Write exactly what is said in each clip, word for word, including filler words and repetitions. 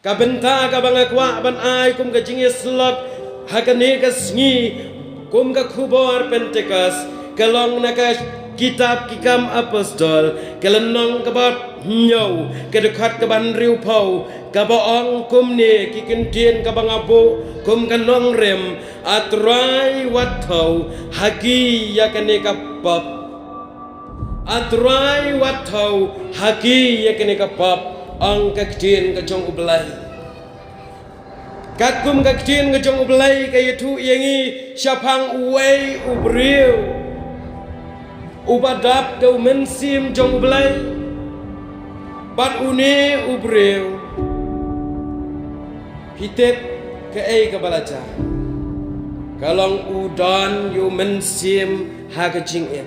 Ka bynta kaba nga kwah ban ai kum ka jingïasyllok ha kane ka sngi, kum ka khubor Pentekost, ka long na ka kitab Ki Kam Apostol, ka lynnong kaba hynñiew, ka dkhot kaba hynriewphew, kaba ong kumne: Ki kyntien kaba nga buh kum ka nongrim, A Trai, wat thew ha ki ïa kane ka pop. A Trai, wat thew ha ki ïa kane ka pop, ong ka ktien ka jong U Blei. Katkum ka ktien ka jong U Blei ka ïathuh ïa ngi shaphang uwei u briew uba dap da u Mynsiem jong U Blei. Bad une u briew, phi tip kaei kaba la jia? Ka long u don ïa u Mynsiem ha ka jingim.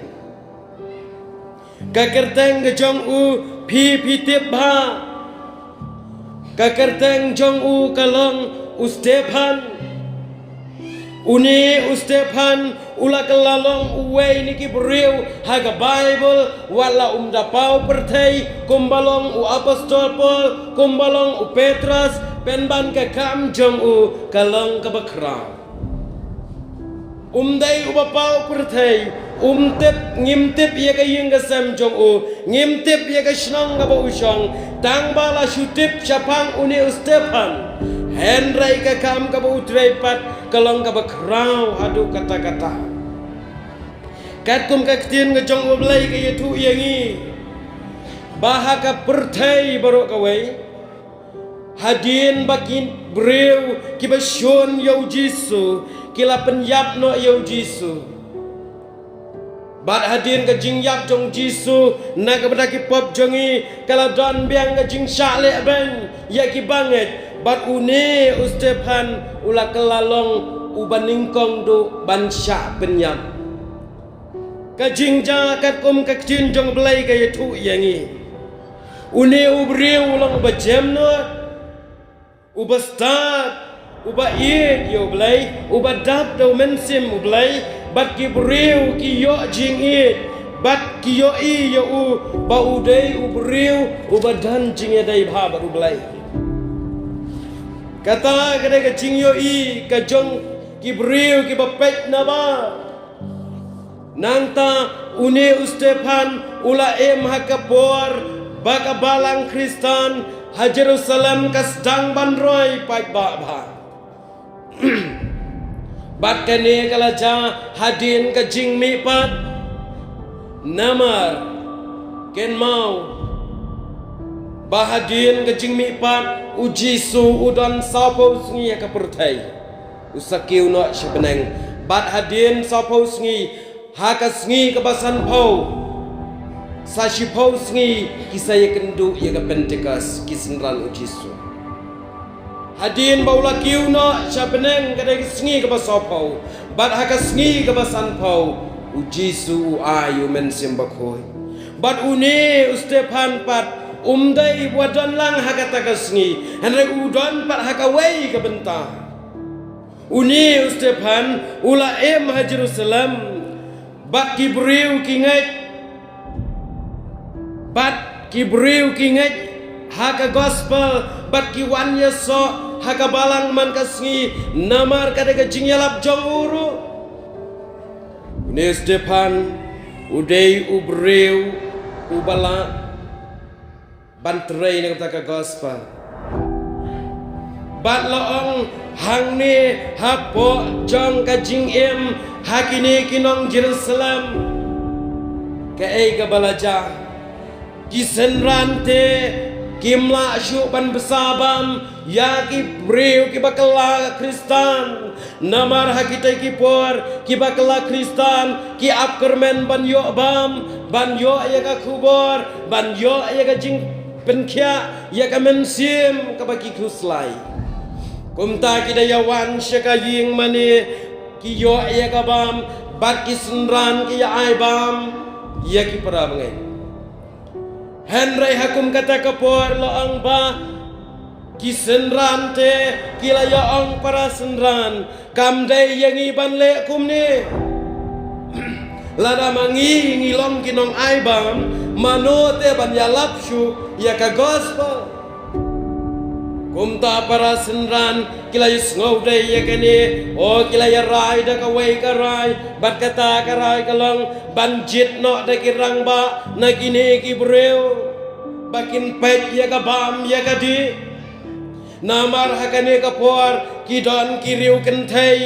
Ka kyrteng ka jong u, phi, phi tip bha. Ka kyrteng jong u ka long u Stephan. Une u Stephan u la kylla long uwei na ki briew ha ka Baibl, wat la um da paw pyrthei, kumba long u Apostol Paul, kumba long u Petros, pynban ka kam jong u ka long kaba khraw. Um dei uba paw pyrthei, um tip, ngim tip ïa ka ïing ka sem jong u, ngim tip ïa ka shnong kaba u shong, tang ba la shu tip shaphang une u Stephan. Hynrei ka kam kaba u trei pat ka long kaba khraw haduh katta katta. Katkum ka ktien ka jong U Blei ka ïathuh ïa ngi ba ha ka pyrthei baroh kawei, hadien ba ki briew kiba shun ïa U Jisu ki la pynïap noh ïa U Jisu. Bad hadien ka jingïap jong U Jisu na ka bynta ki pop jong ngi, ka la don biang ka jingshah lehbeiñ ïa ki bangeit. Bad une u Stephan u la kylla long uba nyngkong duh ban shah pynïap. Ka jingjia katkum ka ktien jong U Blei ka ïathuh ïa ngi. Une u briew u long uba jem noh, uba stad, uba ïeit ïa U Blei, uba dap da u Mynsiem U Blei, bad ki briew ki ïoh jingïeit, bad ki ïohi ïa u ba u dei u briew uba don jingïadei bha bad U Blei. Kata ka dei ka jingïohi ka jong ki briew kiba peit naba. Nangta une u Stephan u la im ha ka por ba ka balang Khristan ha Jerusalem ka sdang ban roi paidbah bha. Bad kane ka la jia hadien ka jingmihpat. Namar kynmaw ba hadien ka jingmihpat U Jisu u don sawphew sngi ha ka pyrthei. U sa kiew noh sha bneng. Bad hadien sawphew sngi, ha ka sngi kaba sanphew, sa shiphew sngi ki sa ïakynduh ïa ka Pentekost, ki synran U Jisu. Hadien ba u la kiew noh sha bneng, ka dei ka sngi kaba sawphew. Bad ha ka sngi kaba sanphew, U Jisu u ai ïa u Mynsiem Bakhuid. Bad une u Stephan pat um dei uba don lang ha kata ka sngi, hynrei u don pat ha kawei ka bynta. Une u Stephan u la im ha Jerusalem, bad ki briew ki ngeit, bad ki briew ki ngeit ha ka gospel, bad ki wan ïasoh ha ka balang man ka sngi, namar ka dei ka jingïalap jong u ruh. Une u Stephan u dei u briew uba lah ban trei na ka bynta ka gospel. Bad la ong hangne hapoh jong ka jingim ha kine ki nong Jerusalem, kaei kaba la jia? Ki synran te kim lah shuh ban bsa bam ïa ki briew kiba kylla Khristan. Namar ha kitei ki por kiba kylla Khristan ki ap kyrmen ban ïoh bam, ban ïoh ïa ka khubor, ban ïoh ïa ka jingpynkhiah ïa ka mynsiem kaba ki khuslai. Kumta ki da ïa wan sha ka ïing mane, ki ïoh ïa ka bam, bad ki synran ki ïa ai bam ïa ki para bangeit. Hynrei ha kum kata ka por la ong ba ki synran te ki la ïa ong para synran, kam dei ïa ngi ban leh kumne. Lada ma ngi ngi long ki nong ai bam, mano te ban ïalap shuh ïa ka gospel? Kumta para synran ki la ïa sngewdei ïa kane, o ki la ïa rai da kawei ka rai, bad kata ka rai ka long ban jied noh da ki rangbah na kine ki briew ba kin peit ïa ka bam ïa ka dih. Namar ha kane ka por ki don ki riewkynthei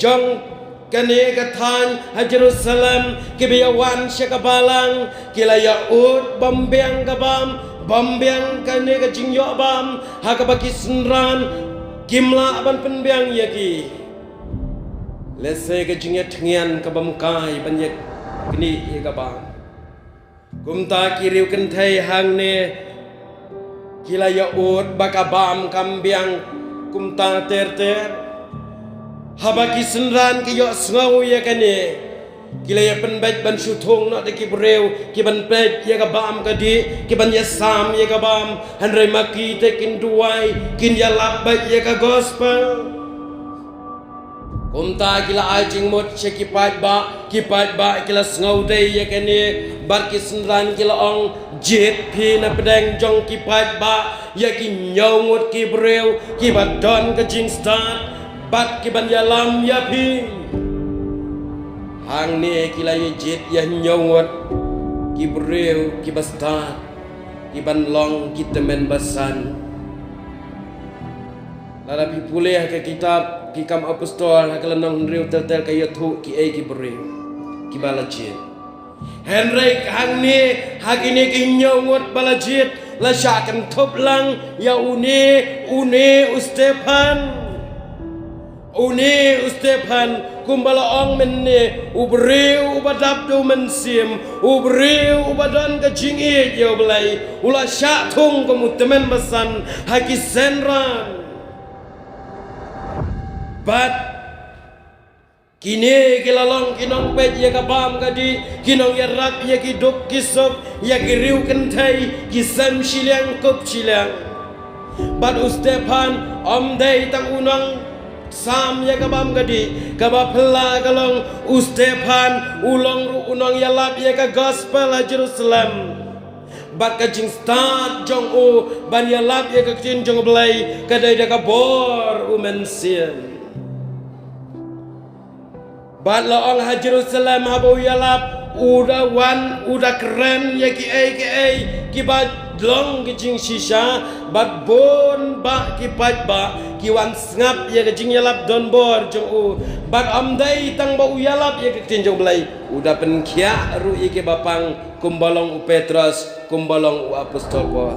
jong kane ka thaiñ ha Jerusalem kiba ïa wan sha ka balang, ki la ïa ud bym biang ka bam, bym biang kane ka jingïoh bam, ha kaba ki synran kim lah ban pynbiang ïa ki. Lehse ka jingïathngian ka bym kai ban ïa knieh ïa ka bam. Kumta ki riewkynthei hangne ki la ïa ud ba ka bam kam biang kumta ter ter. Haba ki synran ki ïohsngew ïa kane, ki la ïa pynbeit ban shu thung noh da ki briew ki ban peit ïa ka bam ka dih, ki ban ïa sam ïa ka bam, hynrei ma ki te kin duwai, kin ïalap beit ïa ka gospel. Kumta ki la ai jingmut sha ki paidbah, ki paidbah ki la sngewdei ïa kane, bad ki synran ki la ong, jied phi na pdeng jong ki paidbah ïa ki hynñiew ngut ki briew kiba don ka jingstad bad ki ban ïalam ïa phi. Hangne ki la ïa jied ïa hynñiew ngut ki briew kiba stad, ki ban long ki tymmen basan. Lada phi pule ha ka kitab Ki Kam Apostol ha ka lynnong hynriew ter ter ka ïathuh kiei ki briew kiba la jied. Hynrei hangne ha kine ki hynñiew ngut ba la jied la shah kynthup lang ïa une, une u Stephan. Une u Stephan kumba la ong mynne, u briew uba dap da u mynsiem, u briew uba don ka jingïeit ïa U Blei, u la shah thung kum u tymmen basan ha ki synran. Bad kine ki la long ki nongpeit ïa ka bam ka dih, ki nongïarap ïa ki duk ki suk, ïa ki riewkynthei, ki sem shiliang kup shiliang. Bad u Stephan ym dei tang u nongsam ïa ka bam ka dih, kaba phylla ka long u Stephan u long ruh u nongïalap ïa ka gospel ha Jerusalem. Bad ka jingstad jong u ban ïalap ïa ka ktien jong U Blei ka dei da ka bor u mynsiem. Bad la ong ha Jerusalem haba u ïalap, u da wan, u da kren ïa kiei kiei kiba long ki jingshisha, bad bun bah ki paidbah ki wan sngap ïa ka jingïalap donbor jong u. Bad ym dei tang ba u ïalap ïa ka ktien jong U Blei, u da pynkhiah ruh ïa kiba pang kumba long u Petros, kumba long u apostol Paul.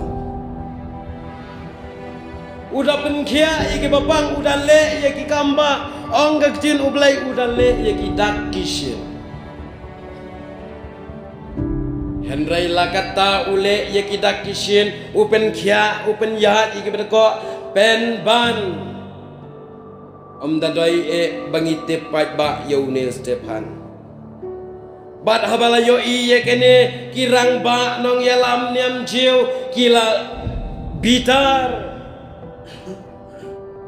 U da pynkhiah ïa kiba pang, u da leh ïa ki kambah, ong ka ktien U Blei, u da leh ïa ki dak ki shin. Hynrei la katta u leh ïa ki dak ki shin, u pynkhiah, u pynïaid ïa kiba dkoh, pynban ym da dei eh ba ngi tip paidbah ïa une u Stephan. Bad haba la ïohi ïa kane, ki rangbah nongïalam niam Jiw ki la bitar.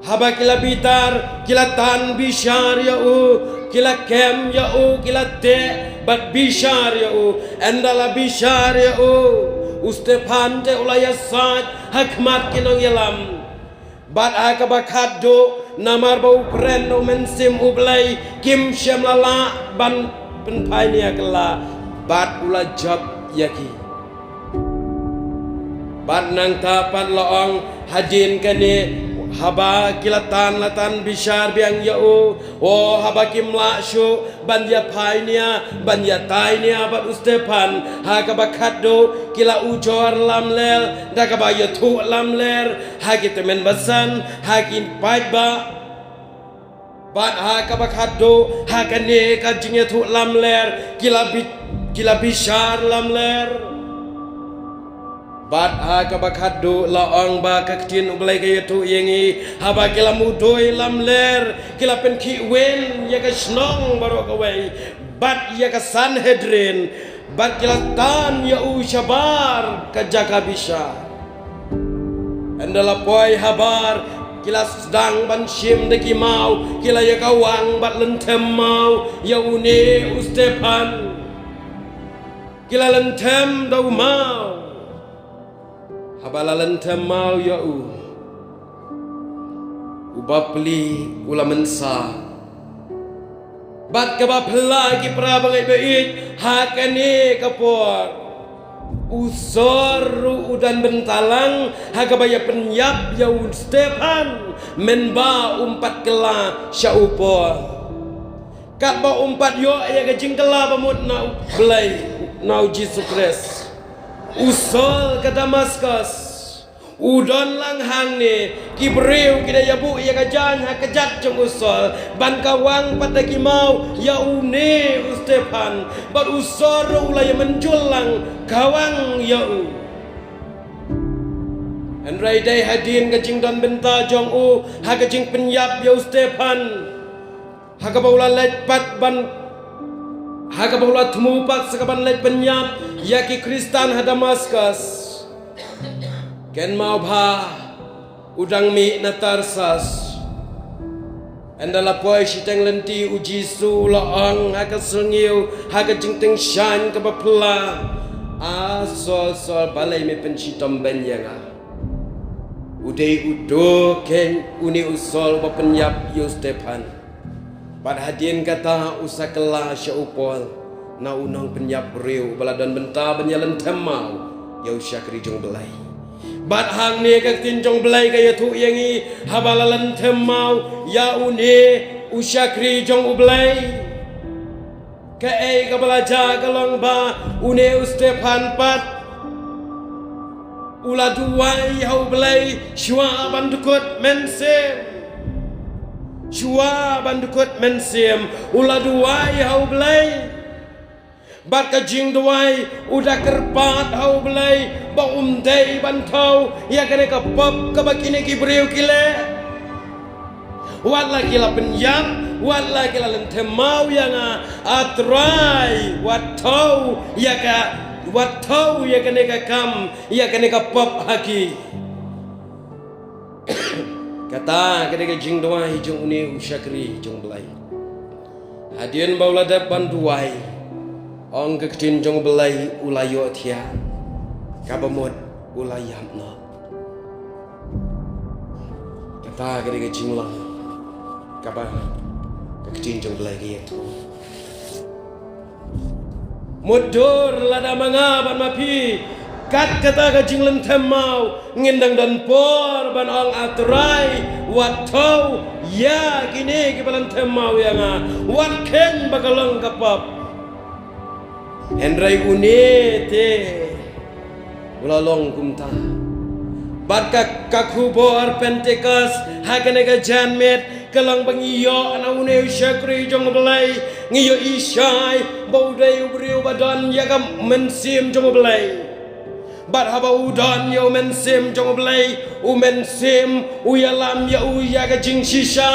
Haba ki la bitar, ki la tan bishar ïa u, ki la kem ïa u, ki la teh bad bishar ïa u. Ynda la bishar ïa u, u Stephan te u la ïasaid ha khmat ki nongïalam. Bad ha kaba khatduh, namar ba u kren da u Mynsiem U Blei, kim shym la lah ban pynphai nia kylla, bad u la jop ïa ki. Bad nangta pat la ong hadien kane, haba ki la tan, la tan bishar biang ïa u, o haba kim lah shuh ban ïa phai nia, ban ïa tai nia bad u Stephan, ha kaba khatduh ki la ujor lamler da kaba ïathuh lamler ha ki tymmen basan, ha ki paidbah. Bad ha kaba khatduh, ha kane ka jingïathuh lamler, ki la bi-, ki la bishar lamler. Bad ha kaba khatduh la ong ba ka ktien U Blei ka ïathuh ïa ngi, haba ki la mudui lamler, ki la pynkhih win ïa ka shnong baroh kawei, bad ïa ka Sanhedrin, bad ki la tan ïa u shabar ka jaka bishar. Ynda la poi habar, ki la sdang ban shim da ki maw, ki la ïa kawang bad lynthem maw ïa une u Stephan. Ki la lynthem da u maw. Haba la lynthem maw ïa u, U bapli u la mynsaw. Bad kaba phylla ki para bangeit baieit, ha kane ka por u Saul ruh u don bynta lang ha kaba ïa pynïap ïa u Stephan, mynba um pat kylla sha u Paul. Katba um pat ïoh ïa ka jingkylla ba mut na u Blei, na u Jisu Khrist, u Saul ka Damaskus u don lang hangne. Ki briew ki da ïa buh ïa ka jaiñ ha kjat jong u Saul ban kawang pat da ki maw ïa une u Stephan, bad u Saul ruh u la ïa mynjul lang kawang ïa u. Hynrei dei hadien ka jingdon bynta jong u ha ka jingpynïap ïa u Stephan, ha kaba u la leit pat ban, ha kaba u la thmu pat sa kaban leit pynïap ïa ki Khristan ha Damaskus, kynmaw ba u dang mih na Tarsus. Ynda la poi shiteng lynti, u Jisu u la ong ha ka syngiew, ha ka jingtyngshaiñ kaba phylla, "A Saul, Saul, balei me pynshitom beiñ ïa nga?" U dei uto keiñ une u Saul uba pynïap ïa u Stephan. Bad hadien kata u sa kylla sha u Paul, na u nongpynïap briew uba la don bynta ban ïalyntem maw ïa u shakri jong u Blei. Bad hangne ka ktien jong u Blei ka ïathuh ïa ngi, haba la lyntem maw ïa une u shakri jong u Blei. Kaei kaba la jia ka long ba une u Stephan pat u la duwai ha u Blei shuwa ban dkut mynsiem. Shuwa ban dkut mynsiem u la duwai ha u Blei. Bad ka jingduwai u da kyrpad ha u Blei ba um dei ban thew ïa kane ka pop kaba kine ki briew ki leh. Wat la ki la pynïap, wat la ki la lyntem maw ïa nga, A Trai, wat thew ïa ka, wat thew ïa kane ka kam, ïa kane ka pop ha ki. Kata ka dei ka jingduwai jong une u shakri jong u Blei. Hadien ba u la dep ban duwai, ong ka ktien jong u Blei u la ïohthiah, kaba mut u la ïap noh. Kata ka dei ka jinglong kaba ka ktien jong u Blei ka ïathuh. Mutdur lada ma nga bad ma phi, kat kata ka jinglyntem maw, ngin dang don por ban ong, A Trai, wat thew ïa kine kiba lyntem maw ïa nga, wat kheiñ ba ka long ka pop. Hynrei une te u la long kumta. Bad ka, ka khubor Pentekost ha kane ka janmiet ka long ba ngi ïoh na une u shakri jong u Blei, ngi ïohi shai ba u dei u briew ba don ïa ka mynsiem jong u Blei. Bad haba u don ïa u mynsiem jong u Blei, u mynsiem u ïalam ïa u ïa ka jingshisha.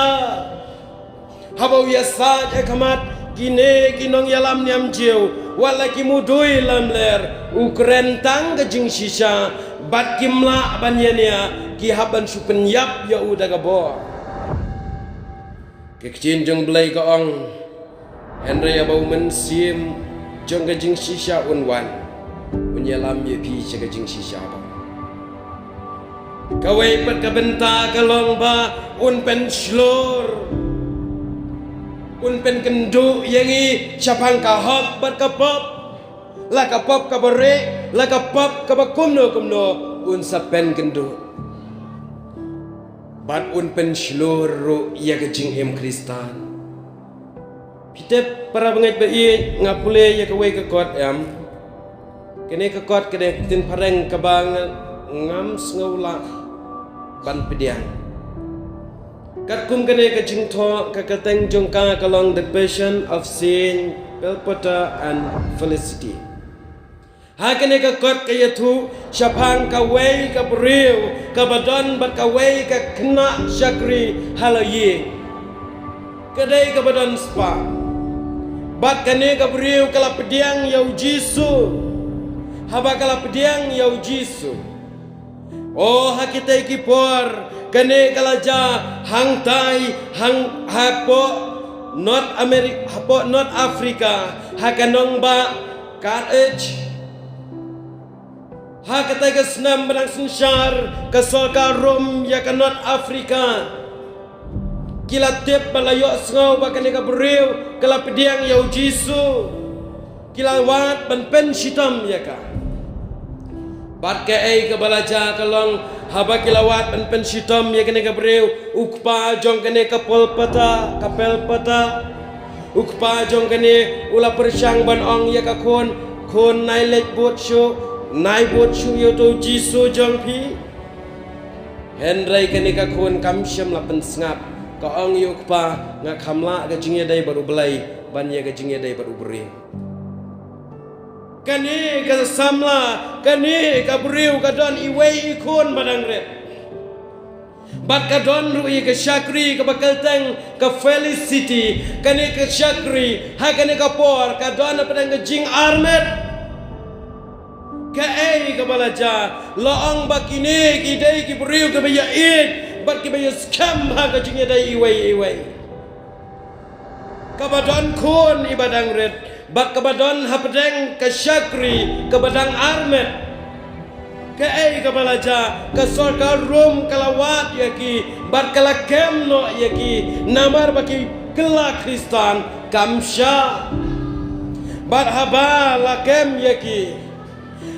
Haba u ïasaid ha khmat kine ki nongïalam niam Jiw, wat la ki mudui lamler, u kren tang ka jingshisha, bad kim lah ban ïania, ki hap ban shu pynïap ïa u da ka bor. Ka ktien jong u Blei ka ong, hynrei haba u mynsiem jong ka jingshisha un wan, un ïalam ïa phi sha ka jingshisha ba. Kawei pat ka bynta ka long ba un pynshlur, un pynkynduh ïa ngi shaphang ka hok bad ka pop. La ka pop kaba rieh, la ka pop kaba kumno kumno, un sa pynkynduh. Bad un pynshlur ruh ïa ka jingim Khristan. Phi tip para bangeit baieit, nga pule ïa kawei ka kot, em. Kane ka kot ka dei ka ktien phareng kaba nga, ngam sngew lah ban pdiang. Katkum kane ka jingthoh, ka kyrteng jong ka ka long The Passion of Saint Peter, Peter and Felicity. Ha kane ka kot ka ïathuh shaphang kawei ka briew kaba don bad kawei ka khynnah shakri ha la ïing. Ka dei kaba don spah. Bad kane ka briew ka la pdiang ïa u Jisu. Haba ka la pdiang ïa u Jisu, o, ha kitei ki por, kane ka la jia hangtai, hang, hapoh North America, hapoh North Africa, ha ka nongbah Carthage. Ha katei ka snem ba dang synshar ka sorkar Rom ïa ka North Africa. Ki la tip ba la ïohsngew ba kane ka briew ka la pdiang ïa u Jisu. Ki la wad ban pynshitom ïa ka. Bad kaei kaba la jia ka long, haba ki la wad ban pynshitom ïa kane ka briew, u kpa jong kane ka polpata, ka pelpata, u kpa jong kane u la pyrshang ban ong ïa ka khun, khun, nai leit bud shuh, nai bud shuh ïa uto u Jisu jong phi. Hynrei kane ka khun kam shym la pynsngap, ka ong ïa u kpa, nga kham lah ka jingïadei bad U Blei ban ïa ka jingïadei bad u briew. Kane ka samla, kane ka briew ka don iwei i khun ba dang rit. Bad ka don ruh ïa ka shakri kaba kyrteng ka Felicity, kane ka shakri, ha kane ka por, ka don hapdeng ka jingarmet. Kaei kaba la jia, la ong ba kine ki dei ki briew kiba ïaieit, bad kiba ïaskhem ha ka jingïadei iwei iwei. Kaba don khun iba dang rit, bad kaba don hapdeng ka shakri kaba dang armet. Kaei kaba la jia, ka sorkar Rom ka la wad ïa ki, bad ka la kem noh ïa ki, namar ba ki kylla Khristan, kam shah. Bad haba la kem ïa ki,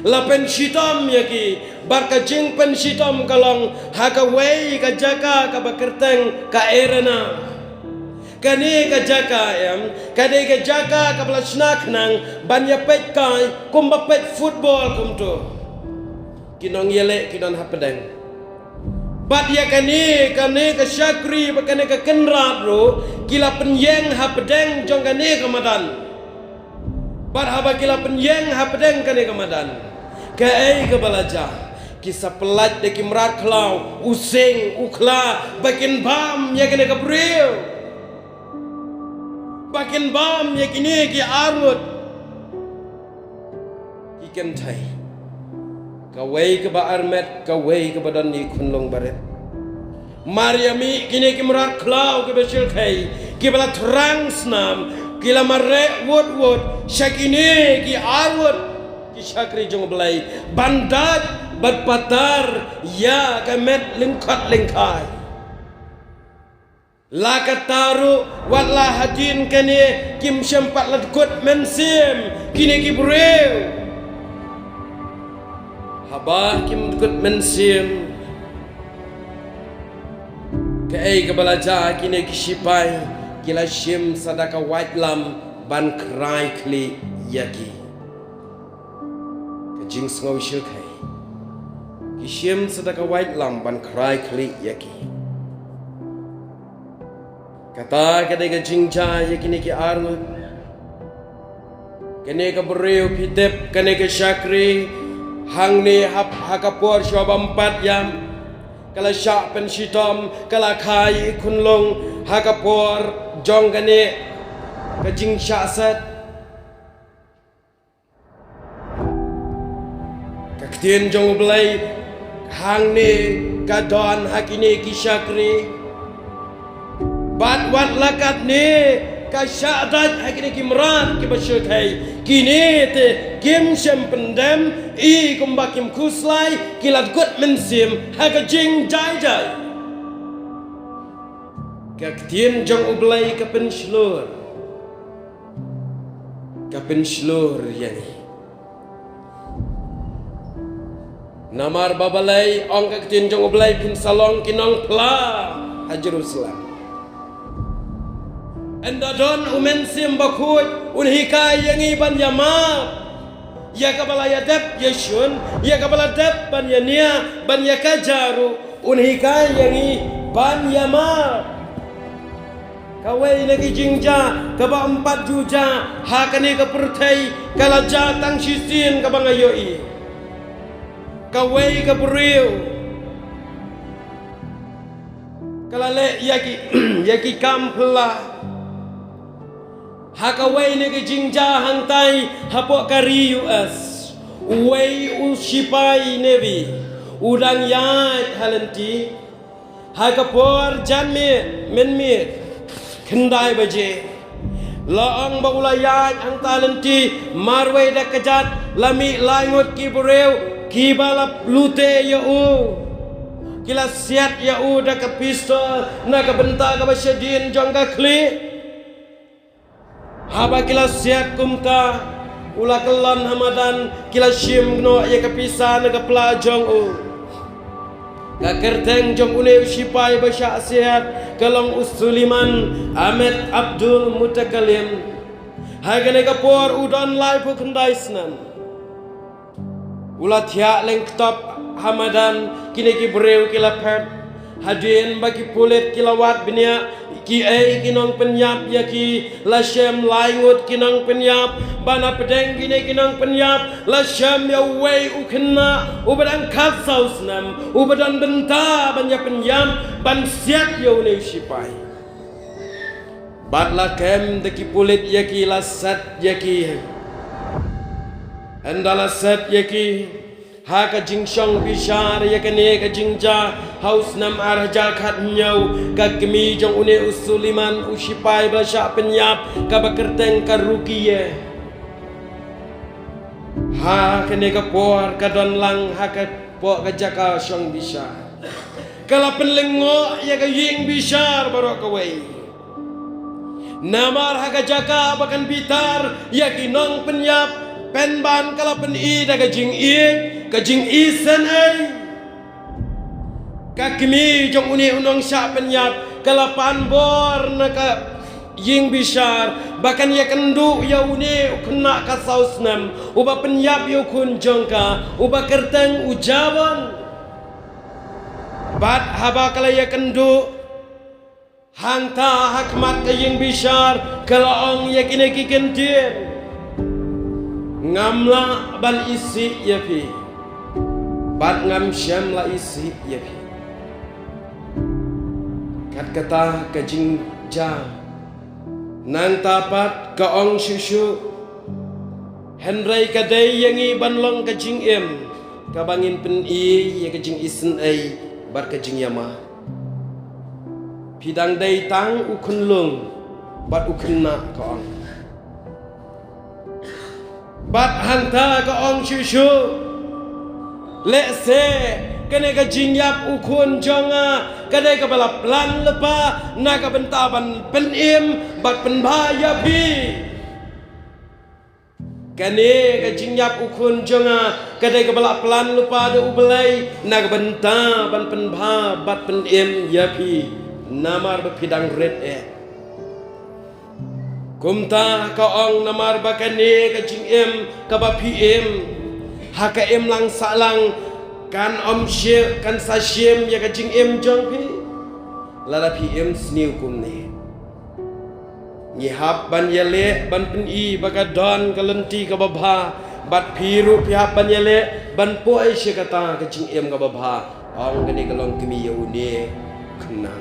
la pynshitom ïa ki, bad ka jingpynshitom ka long ha kawei ka jaka kaba kyrteng ka arena. Kane ka jaka em, ka dei ka jaka kaba la shna khnang ban ïa peit kai, kumba peit football kumto. Ki nongïaleh ki don hapdeng. Bad ïa kane, kane ka shakri bad kane ka kynrad ruh, ki la pynïeng hapdeng jong kane ka madan. Bad haba ki la pynïeng hapdeng kane ka madan, kaei kaba la jia, ki sa pyllait da ki mrad khlaw, u sing, u khla, ba kin bam ïa kane ka briew. Ba kin bam ïa kine ki arngut. Ki kynthei. Kawei kaba armet, kawei kaba don i khunlung barit. Mar ïa mih kine ki mrad khlaw kiba shyrkhei, kiba la thrang snam, ki la mareh wut wut sha kine ki arngut ki shakri jong U Blei, ban dait bad patar ïa ka met lyngkot lyngkhai. La katta ruh, wat la hadien kane, kim shym pat la dkut mynsiem kine ki briew. Haba kim dkut mynsiem, kaei kaba la jia, kine ki shipai ki la shim sa da ka waitlam ban khrai khlieh ïa ki. Ka jingsngew shyrkhei. Ki shim sa da ka waitlam ban khrai khlieh ïa ki. Kata ka dei ka jingjia ïa kine ki arngut. Kane ka briew, phi tip, kane ka shakri, hangne hap, ha ka por shuwa ban pat ïam, ka la shah pynshitom, ka la kha ïa i khunlung, ha ka por jong kane ka jingshah set. Ka ktien jong U Blei hangne ka don ha kine ki shakri. Bad wat la katne ka shah dait ha kine ki mrad kiba shyrkhei. Kine te kim shym pyndem, i kumba kim khuslai, ki la dkut mynsiem ha ka jingjai jai. Ka ktien jong U Blei ka pynshlur. Ka pynshlur ïa ngi. Namar ba balei, ong ka ktien jong U Blei, phin sa long ki nongphla ha Jerusalem. Ynda don U Mynsiem Bakhuid un hikai ïa ngi ban ïamap ïa kaba la ïadep ïashun, ïa kaba la dep ban ïania, ban ïakajia ruh, un hikai ïa ngi ban ïamap. Kawei na ki jingjia kaba ym pat ju jia ha kane ka pyrthei, ka la jia tang shisien kaba nga ïohi. Kawei ka briew ka la leh ïa ki, ïa ki kam phylla. Ha kawei na ki jingjia hangtai hapoh ka ri U S, uwei u shipai Navy u dang ïaid ha lynti. Ha ka por janmiet, mynmiet, khyndai baje, la ong ba u la ïaid hangta lynti, marwei da kjat la mih lai ngut ki briew kiba la lute ïa u. Ki la siat ïa u da ka pistol na ka bynta kaba shadien jong ka khlieh. Haba ki la siat kumta, u la kyllon ha madan, ki la shim noh ïa ka pisa na ka pla jong u. Ka kyrteng jong une u shipai ba shah siat ka long u Suleiman Ahmed Abdul Mutakalim. Ha kane ka por u don laiphew khyndai snem. U la thiah lyngkot ha madan, kine ki briew ki la phet. Hadien ba ki pulit ki la wad bniah kiei ki nongpynïap ïa ki, la shem lai ngut ki nongpynïap. Ba na pdeng kine ki nongpynïap la shem ïa uwei u khynnah uba dang khatsaw snem, uba don bynta ban ïa pynïap, ban siat ïa une u shipai. Bad la kem da ki pulit ïa ki, la set ïa ki. Ynda la set ïa ki, ha ka jingshong bishar ïa kane ka jingjia ha u snem ar hajar khathynñiew, ka kmie jong une u Suleiman, u shipai ba shah pynïap, kaba kyrteng ka Rukiye, ha kane ka por ka don lang ha ka poh ka jaka shong bishar. Ka la pynlyngngoh ïa ka ïing bishar baroh kawei. Namar ha ka jaka ba kan bitar ïa ki nongpynïap, pynban ka la pyni da ka jingïeit, ka jingisynei. Ka kmie jong une u nongshah pynïap ka la pan bor na ka ïing bishar ba kan ïakynduh ïa une u khynnah khatsaw snem uba pynïap ïa u khun jong ka, uba kyrteng u Jabon. Bad haba ka la ïakynduh hangta ha khmat ka ïing bishar, ka la ong ïa kine ki kyntien: Ngam lah ban isih ïa phi, bad ngam shym la isih ïa phi. Kat kata ka jingjia. Nangta pat ka ong shuh shuh: Hynrei ka dei ïa ngi ban long ka jingim kaba ngin pyni ïa ka jingisynei bad ka jingïamap. Phi dang dei tang u khunlung bad u khynnah, ka ong. Bad hangta ka ong shuh shuh: Lehse kane ka jingïap u khun jong nga ka dei kaba la plan lypa na ka bynta ban pynim bad pynbha ïa phi. Kane ka jingïap u khun jong nga ka dei kaba la plan lypa da U Blei na ka bynta ban pynbha bad pynim ïa phi, namar ba phi dang rit eh. Kumta ka ong, namar ba kane ka jingim kaba phi im ha ka imlang sahlang kan ym shim, kan sa shim ïa ka jingim jong phi lada phi im sniew kumne. Ngi hap ban ïaleh ban pyni ba ka don ka lynti kaba bha, bad phi ruh phi hap ban ïaleh ban poi sha kata ka jingim kaba bha. Ong kane ka longkmie ïa une u khynnah.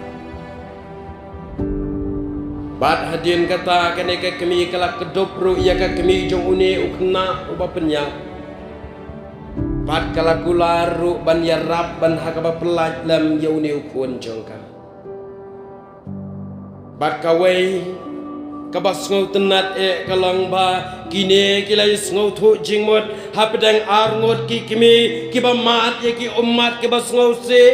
Bad hadien kata kane ka kmie ka la kdup ruh ïa ka kmie jong une u khynnah uba pynïap. Bad ka la kular ruh ban ïarap ban ha kaba pyllait lem ïa une u khun jong ka. Bad kawei kaba sngewtynnat eh ka long ba kine ki la ïa sngewthuh jingmut hapdeng arngut ki kmie kiba mad ïa ki ummat kiba sngewsih.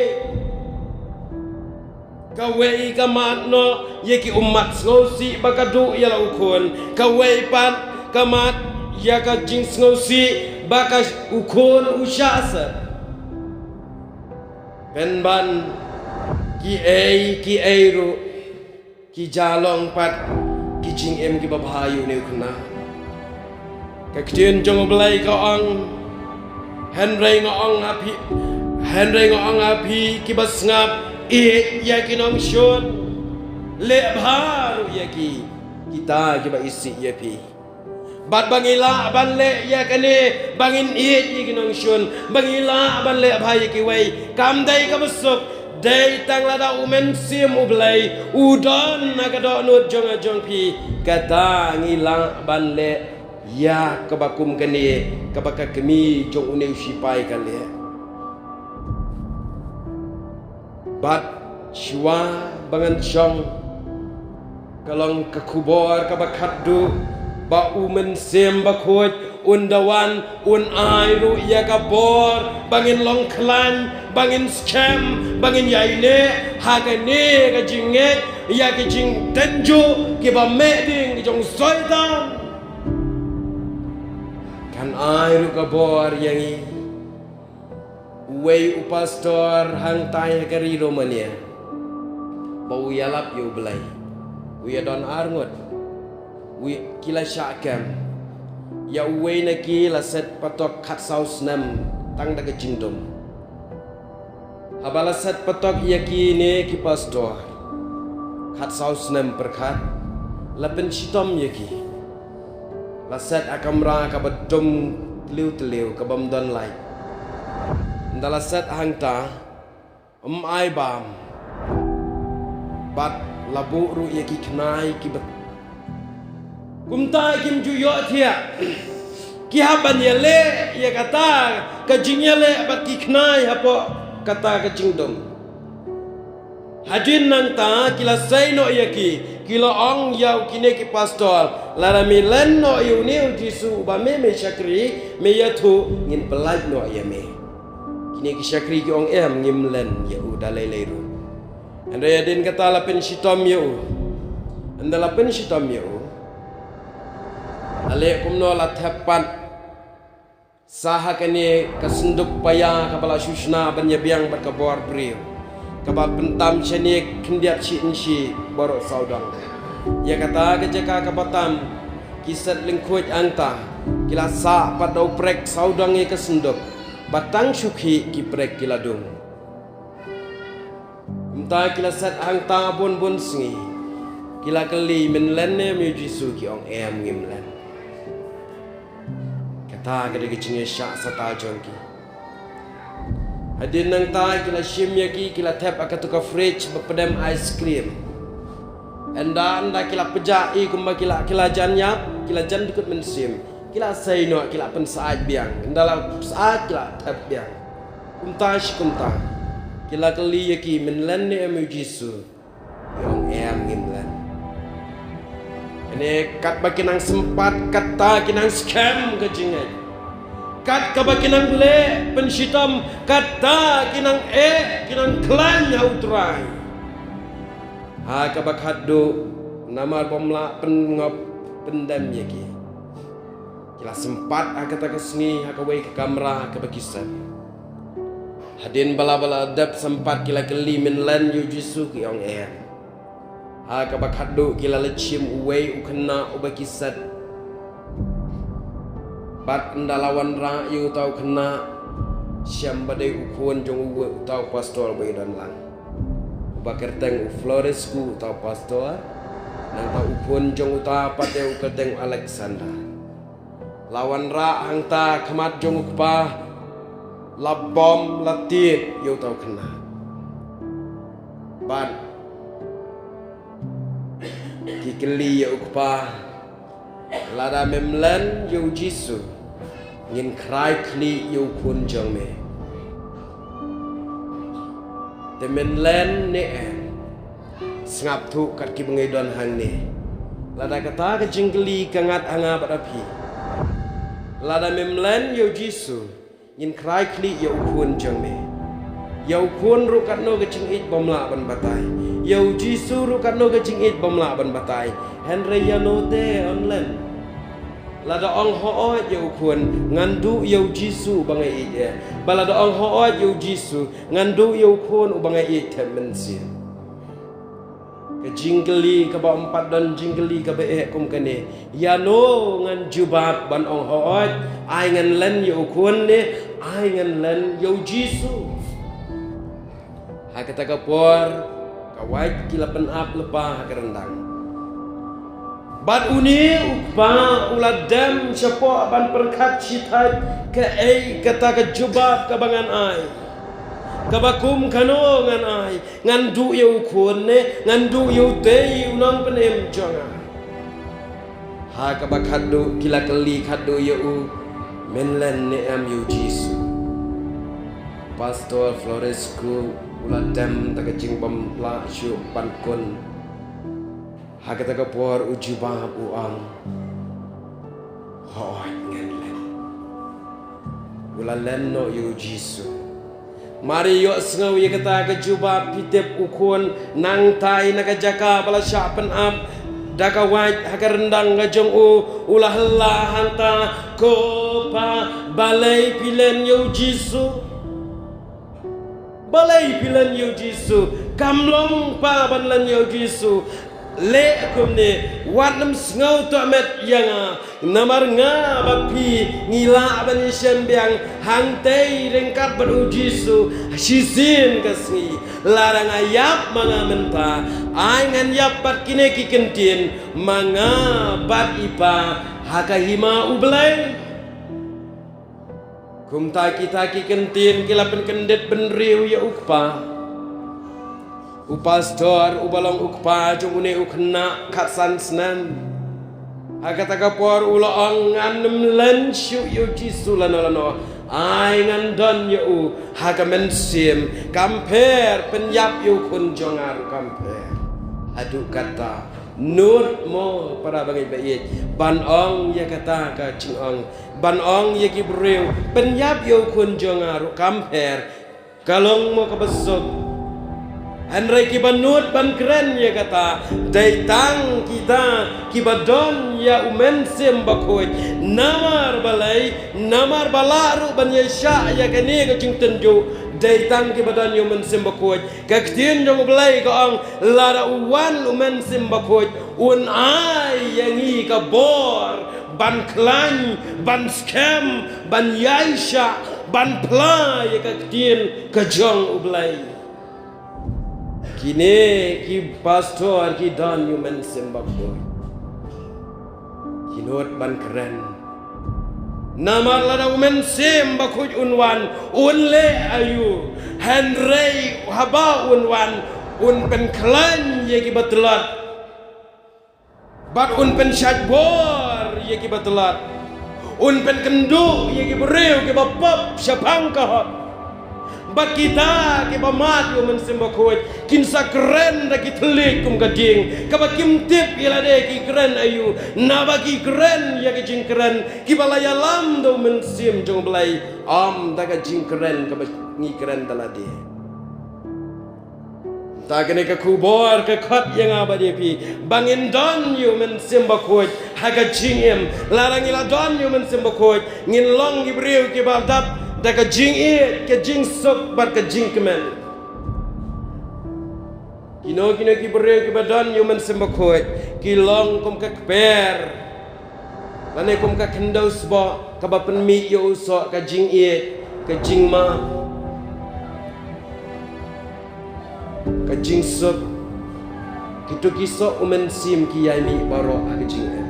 Kawei ka mad noh ïa ki ummat sngewsih ba ka duh ïa la u khun. Kawei pat ka mad ïa ka jingsngewsih ba ka u khun u shah set. Pynban kiei kiei ruh ki jia long pat ki jingim kiba bha ïa une u khynnah. Ka ktien jong U Blei ka ong, hynrei nga ong ha phi, hynrei nga ong ha phi kiba sngap, ïeit ïa ki nongshun, leh bha ruh ïa ki, kita kiba isih ïa phi. Bad ba ngi lah ban leh ïa kane, ba ngin ïeit ïa ki nongshun, ba ngi lah ban leh bha ïa kiwei, kam dei kaba suk, dei tang lada U Mynsiem U Blei u don na ka dohnud jong nga jong phi, kata ngi lah ban leh ïa kaba kum kane, kaba ka kmie jong une u shipai ka leh. Bad shuwa ba ngan shong, ka long ka khubor kaba khatduh ba U Mynsiem Bakhuid Un da wan, un ai ruh ïa ka bor ba ngin long khlaiñ, ba ngin skhem, ba ngin ïaineh ha kane ka jingngeit ïa ka jingtynjuh kiba meh ding jong Soitan. Kan ai ruh ka bor ïa ngi. Uwei u pastor hangtai ha ka ri Romania ba u ïalap ïa U Blei, u ïa don ar ngut. U ïa, ki la shah kem ïa uwei na ki, la set patok khatsaw snem tang da ka jingdum. Haba la set patok ïa kine ki pastor khatsaw snem pyrkhat, la pynshitom ïa ki. La set ha kamra kaba dum tliw tliw, kaba ym don light. Ynda la set hangta, ym ai bam. Bad la buh ruh ïa ki khnai kiba, kumta kim ju ïohthiah. Ki hap ban ïaleh ïa kata ka jingïaleh bad ki khnai hapoh kata ka jingdum. Hadien nangta ki la sei noh ïa ki, ki la ong ïa u kine ki pastor, lada me len noh ïa une u Jisu uba me, me shakri, me ïathuh, ngin pyllait noh ïa me. Kine ki shakri ki ong, em, ngim len ïa u da lei lei ruh. Hynrei hadien kata la pynshitom ïa u. Ynda la pynshitom ïa u, la leh kumno? La thep pat sa ha kane ka synduk paia kaba la shu shna ban ïa biang bad ka bor briew, kaba pyntam shane khyndiat shi inshi baroh sawdong. Ïa kata ka jaka kaba tam, ki set lyngkhuid hangta ki la sah pat da u prek sawdong ïa ka synduk, ba tang shu khih ki prek ki la dung. Kumta ki la set hangta bun bun sngi. Ki la kylli, men len ne em ïa u Jisu? Ki ong, em, ngim len. Kata ka dei ka jingïashah sata jong ki. Hadien nangta ki la shim ïa ki, ki la thep ha katu ka fridge ba pdem ice cream. Ynda, ynda ki la pjah i kumba ki la, ki la jan ïap, ki la jan dkut mynsiem. Ki la sei noh, ki la pynsyaid biang. Ynda la pynsyaid, ki la thep biang. Kumta shi kumta, ki la kylli ïa ki, men len ne em ïa u Jisu? Ki ong, em, ngim len. Kane katba ki nang sympat, kata ki nang skhem ka jingngeit. Kat kaba ki nang leh pynshitom, kata ki nang eh, ki nang khlaiñ ha u Trai. Ha kaba khatduh, namar bym lah pynngop pyndem ïa ki, ki la sympat ha kata ka sngi ha kawei ka kamra ha kaba ki set. Hadien ba la, ba la dep sympat, ki la kylli, men len ïa u Jisu? Ki ong, em. Ha kaba khatduh ki la leit shim uwei u khynnah uba ki set. Bad ynda la wanrah ïa uta u khynnah, shem ba dei u khun jong u, uta u pastor ba ïadon lang, uba kyrteng u Florescu, uta u pastor. Nangta u khun jong uta pat te u kyrteng u Alexander. La wanrah hangta khmat jong u kpa, la bom, la tied ïa uta u khynnah. Bad ki kylli ïa u kpa, lada mem len ïa u Jisu, ngin khrai khlieh ïa u khun jong me. Te men len ne em? Sngap thuh kat kiba ngi don hangne. Lada kata ka jingkylli ka ngat ha nga bad ha phi, lada mem len ïa u Jisu, ngin khrai khlieh ïa u khun jong me. Ïa u khun ruh katno ka jingïeit bym lah ban batai. Ïa u Jisu ruh katno ka jingïeit bym lah ban batai. Hynrei ïa no te yn len? Lada ong hooid ïa u khun, ngan duh ïa u Jisu uba nga ïeit eh. Ba lada ong hooid ïa u Jisu, ngan duh ïa u khun uba nga ïeit thep mynsiem. Ka jingkylli kaba ym pat don jingkylli kaba eh kum kane. Ïa no ngan jubab ban ong hooid, ai ngan len ïa u khun ne ai ngan len ïa u Jisu? Ha kata ka por, ka wait ki la pynap lypa ha ka ryndang. Bad une u kpa u la dem shapoh ban pyrkhat shi thait, kaei kata ka jubab kaba ngan ai? Kaba kum kano ngan ai? Ngan duh ïa u khun ne ngan duh ïa utei u nongpynim jong nga? Ha kaba khatduh ki la kylli khatduh ïa u, men len ne em ïa u Jisu? Pastor Florescu u la dem da ka jingbym lah shuh ban kun. Ha kata ka por u jubab u ong, hooid ngan len. U la len noh ïa u Jisu. Mar ïohsngew ïa kata ka jubab, phi tip u khun nangtai na ka jaka ba la shah pynap da ka wait ha ka ryndang ka jong u, u la hylla hangta, ko Pa, balei phi len ïa u Jisu? Balei phi len ïa u Jisu? Kam long Pa ban len ïa u Jisu. Leh kumne, wat nym sngewthuh met ïa nga. Namar nga bad phi ngi lah ban ïashem biang hangtei ryngkat bad u Jisu shisien ka sngi. Lada nga ïap ma nga mynta, ai ngan ïap bad kine ki kyntien, ma nga bad i Pa ha ka hima u Blei. Kumta kita ki kyntien ki la pynkyndit bynriew ïa u kpa. U pastor uba long u kpa jong une u khynnah khatsan snem, ha kata ka por u la ong, ngan nym len shuh ïa u Jisu lano lano. Ai ngan don ïa u ha ka mynsiem. Kam pher, pynïap ïa u khun jong nga ruh kam pher. Haduh katta. Nud mo para bangeit ba ïeit ban ong ïa kata ka jingong, ban ong ïa ki briew, pynïap ïa u khun jong nga ruh kam pher. Ka long mo kaba suk. Hynrei kiba nud ban kren ïa kata dei tang kita kiba don ïa u Mynsiem Bakhuid. Namar balei? Namar ba lah ruh ban ïaishah ïa kane ka jingtynjuh dei tang kiba don ïa u Mynsiem Bakhuid. Ka ktien jong u Blei ka ong, lada u wan u Mynsiem Bakhuid, un ai ïa ngi ka bor ban khlaiñ, ban skhem, ban ïaishah, ban phla ïa ka ktien ka jong u Blei. Kine ki pastor ki don ïa u Mynsiem Bakhuid. Ki nud ban kren. Namar lada u Mynsiem Bakhuid un wan, un leh aïu? Hynrei haba un wan, un pynkhlaiñ ïa kiba tlot. Bad un pynshait bor ïa kiba tlot. Un pynkynduh ïa ki briew kiba pop shaphang ka hok. Bad kita kiba mad ïa u Mynsiem Bakhuid kin sa kren da ki thylliej kum ka dieng, kaba kim tip ïa lade ki kren aïu, naba ki kren ïa ki jingkren kiba la ïalam da u Mynsiem jong u Blei, ym da ka jingkren kaba ngi kren da lade. Ta kane ka khubor ka khot ïa nga bad ïa phi ba ngin don ïa u Mynsiem Bakhuid ha ka jingim. Lada ngi la don ïa u Mynsiem Bakhuid, ngin long ki briew kiba dap da ka jingïeit, ka jingsuk bad ka jingkmen. Kino kino ki briew kiba don ïa u Mynsiem Bakhuid ki long kum ka kper lane kum ka khyndew sboh kaba pynmih ïa u soh, ka jingïeit, ka jingmap, ka jingsuk. Kito ki soh u Mynsiem ki ïai mih baroh ha ka jingim.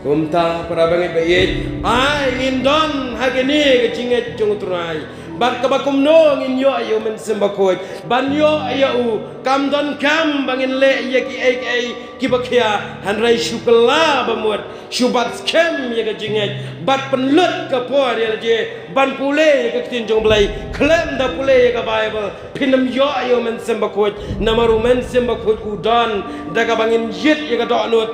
Kumta para bangeit ba ïeit, ai ngin don ha kane ka jingngeit jong u Trai. Bad kaba kumno ngin ïoh ïa u Mynsiem Bakhuid? Ban ïoh ïa u kam donkam ba ngin leh ïa kiei kiei kiba khia, hynrei shu kylla ba mut, shu bat skhem ïa ka jingngeit bad pynlut ka por ïa lade ban pule ïa ka ktien jong u Blei. Khlem da pule ïa ka Baibl phin ym ïoh ïa u Mynsiem Bakhuid, namar u Mynsiem Bakhuid u don da kaba ngin jied ïa ka dohnud.